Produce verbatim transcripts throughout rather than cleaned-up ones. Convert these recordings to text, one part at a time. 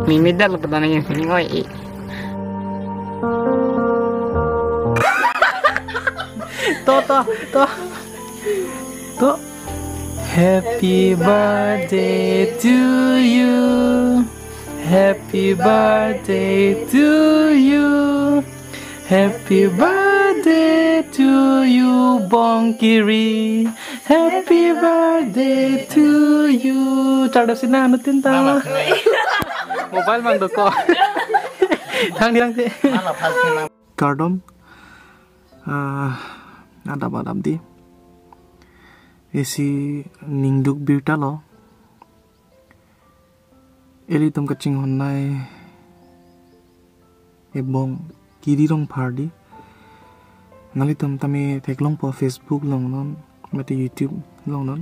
Mimi dal kedan yang sini oi. To, to, to. To. Happy birthday to you. Happy birthday to you. Happy birthday to you, Bongkiri. Happy birthday to you. Chardo sina anu tinta. Mobile mang doko. Thang di, thang di. Kardom. Ah, adap adap di. Isi ningduk birta lo. Ilitum kachinghon nai ebong Kiri Rongphar di. Nanglitum tame theklongpo Facebook along non, mate YouTube along non.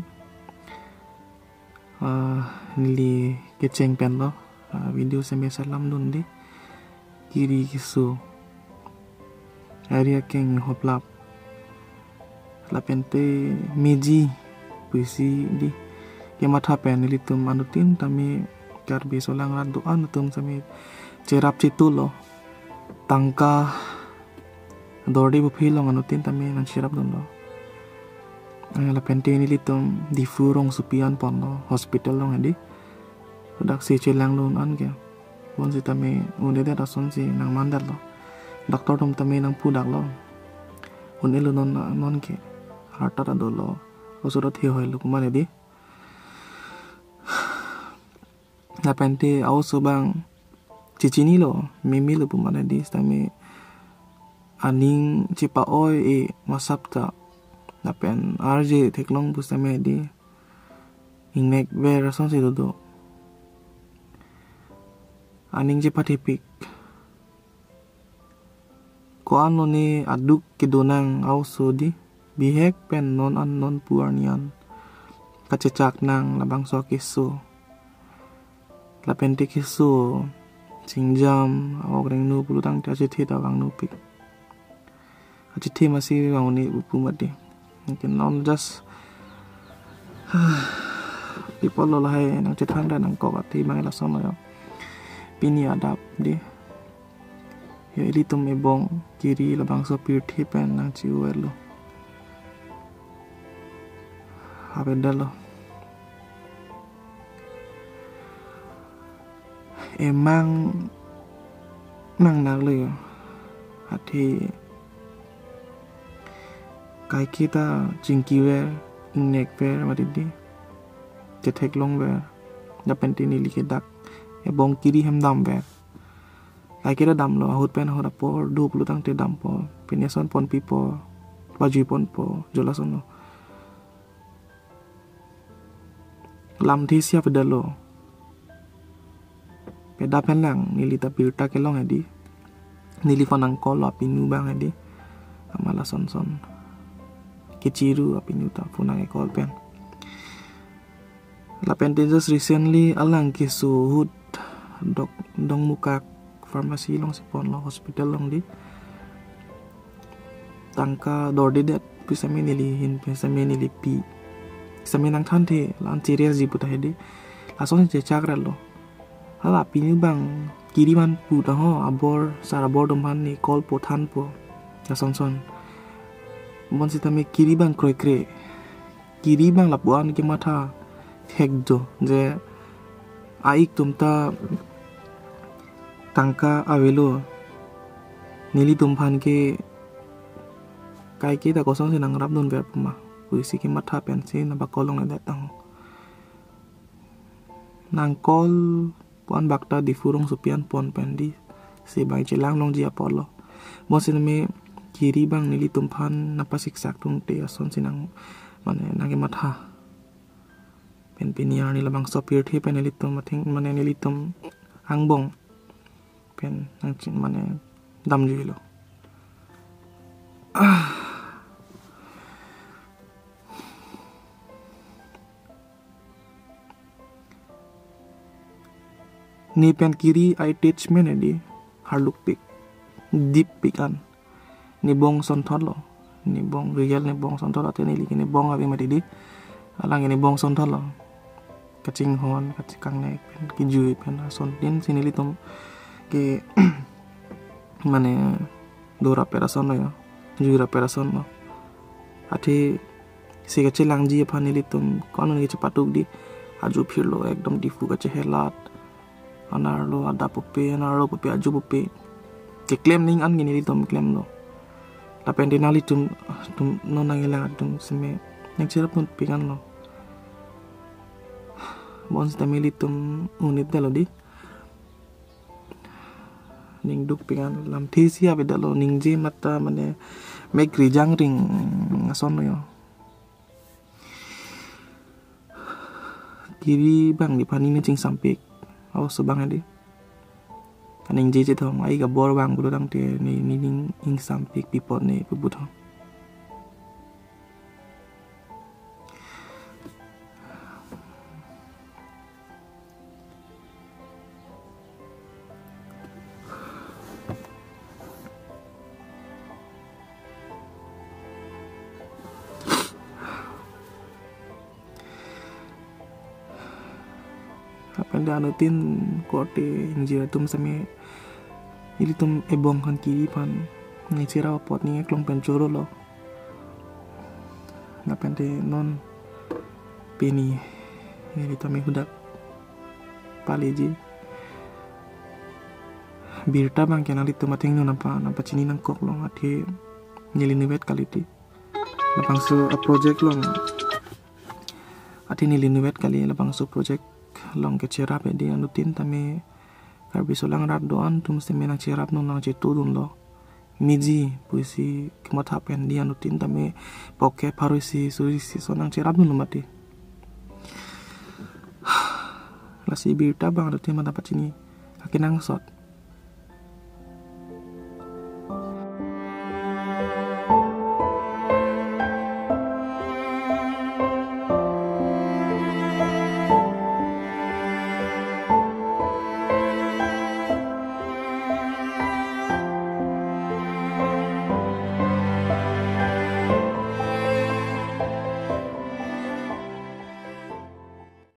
Ah, neli kecheng pen lo. Ah, video seme salam dun di. Kiri keso. Ari akeng hoplap. Lapente meji pusi di. Kematha pen ilitum anuttin tame Karbi solang rat do-an atum tame cherap chetu lo. Tangka dorde buphi along anuttin tame nangcherap dun lo. Eh, lapente nelitum Diphu rongsopi an pon lo hospital along hedi. Dak si chelang dun an ke. Bonsitame un-edet asonsi nangmandet lo. Doctor atum tame nangpudak lo. Un-elo non, non ke. Heart attack dolo. Oso dot he hoi lo pu mane di. Lapente a-oso abang chechini lo, mimi lo pu mane di, sitame aning chepa-oi e masap ta. Lapen arje theklong pusitame di. Ingnek ver asonsi dodo. Aning chepathepik. Ko-an lo ne aduk kedonang a-oso di, bihek pen non an non pu arni an kachechak nang labangso keso. Lapente keso chingjam, a-ok rengno pulo tangte achethe ta vangnopik. Achethe masi vang un-e pu mati. Mungkin non just people lo lahai nangchethan ra nangkok ati bang lason lo yo. Pini adap di. Ya ilitum ebong Kiri labangso pirthe pen nangchi-o-et lo. Abedal lo. Emang nang nang lo yo. Athe kaike ta chingki ver, ingnek ver mati di. Chetheklong ver. Lapente neli ke dak ebong Kiri hem dam ver. Kaike ta damlo, ahut pen ahut apor do pulo tangte dampo. Pine son ponpipo, pajui ponpo, jo lason lo. Lamthe isi apedal lo. Peda pen lang, neli ta birta kelong hedi. Neli phone nang call lo apinu abang hedi. Ama lason son. Kechiru apinu ta phone nang call pen. Lapente just recently alang keso ahut dok dongmukak pharmacy alongsi pon lo hospital along di. Tangka dordedet pusitame neli hin pusitame neli pi. Sitame nangthanthe la-an serious ji pu tahai di. Lason chechak ra lo. Hala pini abang Kiri man pu ta ho abor sar abor atum aphan ne call po thanpo. Lason son. Bonsitame Kiri abang kroikre. Kiri abang lapu-an kematha thek do je a-ik atum ta tangka avelo, nelitum aphan ke kaike ta kosonsi nangrap dun ver puma pusi kematha pensi nangpakolong le det tang. Nang call pu-an bak ta Diphu rongsopi an pon pen di. Si bai chelang longji apor lo. Bonsitame Kiri abang nelitum aphan nangpasiksak tungte asonsi nang mane nangkematha. Pen pini arni labangso pirthe pen nelitum atheng mane nelitum angbong pen nangchin mane damjui lo. Ne pen Kiri a-attachment hedi harlukpik, deep pik an. Ne bong sonthot lo, ne bong real ne bong sonthot lo, ate neli ke ne bong ave mati di, alang ke ne bong sonthot lo. kachinghon, kachekangnek pen, kejui pen asontin si nelitum ke mane do rapet ason lo yo, jui rapet ason lo. Athe si kachelangji aphan nelitum ko-an neli chepatuk di, aju phirlo ekdom Diphu kachehelat. Anerlo adap pupe, anerlo pupe, aju pupe. Keklem ning an ke nelitum klemlo. Lapen te nanglitum, tum non nangkelang atum seme nangcherap nut pikan lo. Bonsitame ilitum unit detlo di. Ning duk pikan, lamthe si avedetlo, ningje mata mane mek rijang ring ason lo yo. Kiri abang di aphan neli chingsampik, awas abang di. Kaningje chethom, ai kabor abang pulo tangte ne, ne ning ingsampik pi apot ne pu puthot. Lapen te anuttin korte ingjir atum seme ilitum ebong kan kiri aphan nangcherap apot ning eklong pen choro lo. Lapen te non pini neli tame hadak paleji. Birta abang ke nanglitum athengno nangpa, nangpachini nangkok long, athe neli inutvet kali ti. Labangso a-project long, athe neli inutvet kali, labangso project long kecherap edi anuttin tame Karbi asolang rat do-an atum seme nangcherap non, nangchetudun lo. Meji pusi kematha pen di anuttin tame pocket pharo isi suri isi ason nangcherap non mati. Lasi birta abang anuttin mata pachini akenangsot.